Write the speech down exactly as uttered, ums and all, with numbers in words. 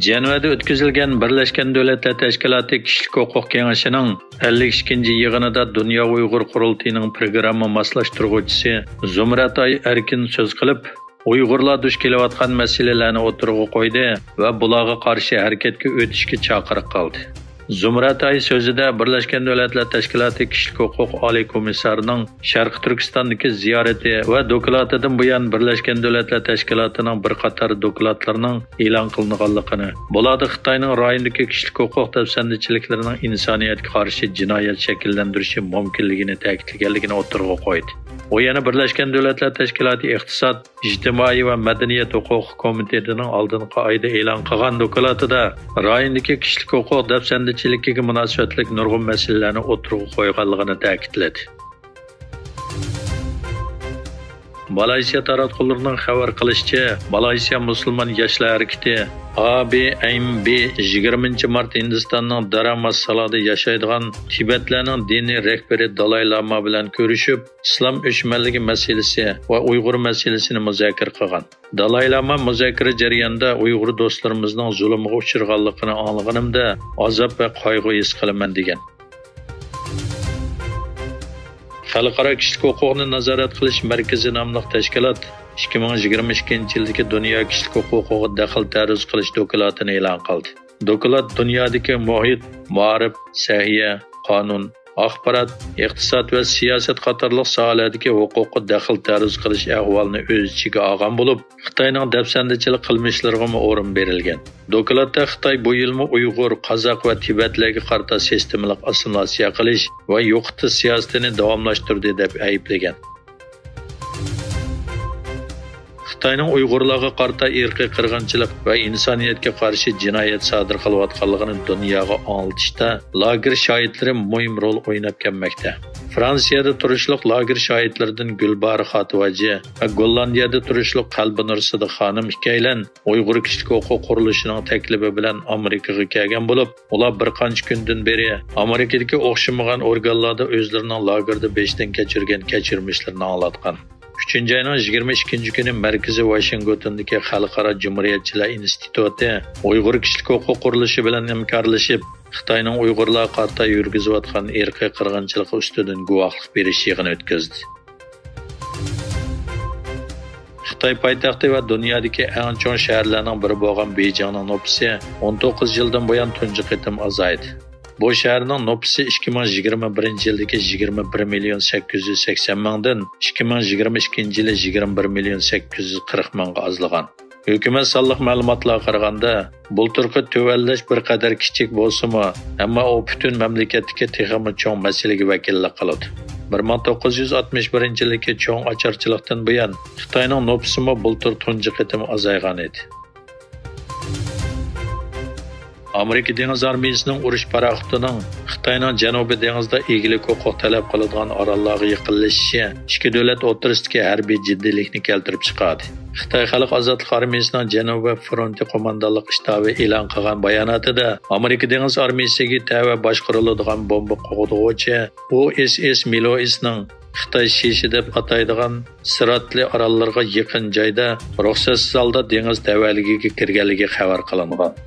جەنۋەدە ئۆتكۈزۈلگەن بىرلەشكەن دۆلەتلەر تەشكىلاتى كىشىلىك ھوقۇق كېڭىشىنىڭ ئەللىك ئىككىنچى يىغىنىدا دۇنيا ئۇيغۇر قۇرۇلتىيىنىڭ پروگرامما ماسلاشتۇرغۇچىسى زۇمرەت ئاي ئەركىن سۆز قىلىپ، ئۇيغۇرلار دۇچ كېلىۋاتقان مەسىلىلەرنى ئوتتۇرىغا قويدى ۋە بۇلارغا قارشى ھەرىكەتكە ئۆتۈشكە چاقىرىق قىلدى. زۇمرەت ئاي سۆزىدە بىرلەشكەن دۆلەتلەر تەشكىلاتى كىشىلىك ھوقۇق ئالىي كومىسسارىنىڭ شەرقىي تۈركىستاندىكى زىيارىتى ۋە دوكلاتىدىن بۇيان بىرلەشكەن دۆلەتلەر تەشكىلاتىنىڭ بىر قاتار دوكلاتلىرىنىڭ ئېلان قىلىنغانلىقىنى، بۇلاردا خىتاينىڭ رايوندىكى كىشىلىك ھوقۇق دەپسەندىچىلىكلىرىنىڭ ئىنسانىيەتكە قارشى جىنايەت شەكىللەندۈرۈشى مۇمكىنلىكىنى تەكىتلىگەنلىكىنى ئوتتۇرىغا قويدى. ئۇ يەنە بىرلەشكەن دۆلەتلەر تەشكىلاتى ئىقتىساد، ئىجتىمائىي ۋە مەدەنىيەت ھوقۇقى كومىتېتىنىڭ ئالدىنقى ئايدا ئېلان قىلغان دوكلاتىدا رايوندىكى كىشىلىك ھوقۇق دەپسەندىچىلىكىگە مۇناسىۋەتلىك نۇرغۇن مەسىلىلەرنى ئوتتۇرىغا قويغانلىقىنى تەكىتلىدى. مالايسىيا تاراتقۇلىرىنىڭ خەۋەر قىلىشىچە، مالايسىيا مۇسۇلمان ياشلار ھەرىكىتى، ئا بى ئېم بى، يىگىرمىنچى مارت ھىندىستاننىڭ داراماسسالادا ياشايدىغان تىبەتلەرنىڭ دىنىي رەھبىرى دالاي لاما بىلەن كۆرۈشۈپ، ئىسلام ئۆچمەنلىكى مەسىلىسى ۋە ئۇيغۇر مەسىلىسىنى مۇزاكىرە قىلغان. دالاي لاما مۇزاكىرە جەريانىدا ئۇيغۇر دوستلىرىمىزنىڭ زۇلۇمغا ئۇچرىغانلىقىنى ئاڭلىغىنىمدا ئازاب ۋە قايغۇ ھېس قىلىمەن، دېگەن. خەلقئارا كىشىلىك ھوقۇقنى نازارەت قىلىش مەركىزى ناملىق تەشكىلات ئىككى مىڭ يىگىرمە ئىككىنچى يىلدىكى دۇنيا كىشىلىك ھوقۇقىغا دەخلى تەرۇز قىلىش دوكلاتىنى ئېلان قىلدى. دوكلات دۇنيادىكى مۇھىت، مائارىپ، سەھىيە، قانۇن، ئاخبارات، ئىقتىساد ۋە سىياسەت قاتارلىق ساھەلەردىكى ھوقۇققا دەخلى تەرۇز قىلىش ئەھۋالىنى ئۆز ئىچىگە ئالغان بولۇپ، خىتاينىڭ دەپسەندىچىلىك قىلمىشلىرىغىمۇ ئورۇن بېرىلگەن. دوكلاتتا خىتاي بۇ يىلمۇ ئۇيغۇر، قازاق ۋە تىبەتلەرگە قارىتا سىستېمىلىق ئاسسىمىلياتسىيە قىلىش ۋە يوقىتىش سىياسىتىنى داۋاملاشتۇردى، دەپ ئەيىبلىگەن. خىتاينىڭ ئۇيغۇرلارغا قارىتا ئىرقىي قىرغىنچىلىق ۋە ئىنسانىيەتكە قارشى جىنايەت سادىر قىلىۋاتقانلىقىنى دۇنياغا ئاڭلىتىشتا لاگېر شاھىتلىرى مۇھىم رول ئويناپ كەلمەكتە. فرانسىيەدە تۇرۇشلۇق لاگېر شاھىتلىرىدىن گۈلبارى خاتىۋاجى ۋە گوللاندىيەدە تۇرۇشلۇق قەلبىنۇر سىدىق خانىم ئىككىيلەن ئۇيغۇر كىشىلىك ھوقۇق قۇرۇلۇشىنىڭ تەكلىپى بىلەن ئامېرىكىغا كەلگەن بولۇپ، ئۇلار بىر قانچە كۈندىن بېرى ئامېرىكىدىكى ئوخشىمىغان ئورگانلاردا ئۆزلىرىنىڭ لاگېردا بېشىدىن كەچۈرگەن كەچۈرمىشلىرىنى ئاڭلاتقان. ئۈچىنچى ئاينىڭ يىگىرمە ئىككىنچى كۈنى مەركىزى ۋاشىنگتوندىكى خەلقئارا جۇمھۇرىيەتچىلەر ئىنستىتۇتى ئۇيغۇر كىشىلىك ھوقۇق قۇرۇلۇشى بىلەن ھەمكارلىشىپ، خىتاينىڭ ئۇيغۇرلارغا قارىتا يۈرگۈزۈۋاتقان ئىرقىي قىرغىنچىلىقى ئۈستىدىن گۇۋاھلىق بېرىش يىغىنى ئۆتكۈزدى. خىتاي پايتەختى ۋە دۇنيادىكى ئەڭ چوڭ شەھەرلەرنىڭ بىرى بولغان بېيجىڭنىڭ نوپۇسى ئون توققۇز يىلدىن بۇيان تۇنجى قېتىم ئازايدى. بۇ شەھەرنىڭ نوپۇسى ئىككى مىڭ يىگىرمە بىرىنچى يىلدىكى يىگىرمە بىر مىليون سەككىز يۈز سەكسەن مىڭدىن ئىككى مىڭ يىگىرمە ئىككىنچى يىلى يىگىرمە بىر مىليون سەككىز يۈز قىرىق مىڭغا ئازلىغان. ھۆكۈمەت سانلىق مەلۇماتلارغا قارىغاندا، بۇلتۇرقى تۆۋەنلەش بىر قەدەر كىچىك بولسىمۇ، ئەمما ئۇ پۈتۈن مەملىكەتتىكى تېخىمۇ چوڭ مەسىلىگە ۋەكىللىك قىلىدۇ. بىر مىڭ توققۇز يۈز ئاتمىش بىرىنچى يىلدىكى چوڭ ئاچارچىلىقتىن بۇيان، خىتاينىڭ نوپۇسىمۇ بۇلتۇر تۇنجى قېتىم ئازايغان ئىدى. ئامېرىكا دېڭىز ئارمىيىسىنىڭ ئۇرۇش پاراخوتىنىڭ خىتاينىڭ جەنۇبىي دېڭىزىدا ئىگىلىك ھوقۇق تەلەپ قىلىدىغان ئاراللارغا يېقىنلىشىشى ئىككى دۆلەت ئوتتۇرىسىدىكى ھەربىي جىددىيلىكنى كەلتۈرۈپ چىقاردى. خىتاي خەلق ئازادلىق ئارمىيىسىنىڭ جەنۇبىي فرونتى قوماندانلىق شتابى ئېلان قىلغان باياناتىدا، ئامېرىكا دېڭىز ئارمىيىسىگە تەۋە باشقۇرۇلىدىغان بومبا قوغدىغۇچى ئۇ ئېس ئېس مىلوئىسنىڭ خىتاي شىشى دەپ ئاتايدىغان سىراتلى ئاراللىرىغا يېقىن جايدا رۇخسەتسىز ھالدا دېڭىز تەۋەلىكىگە كىرگەنلىكى خەۋەر قىلىنغان.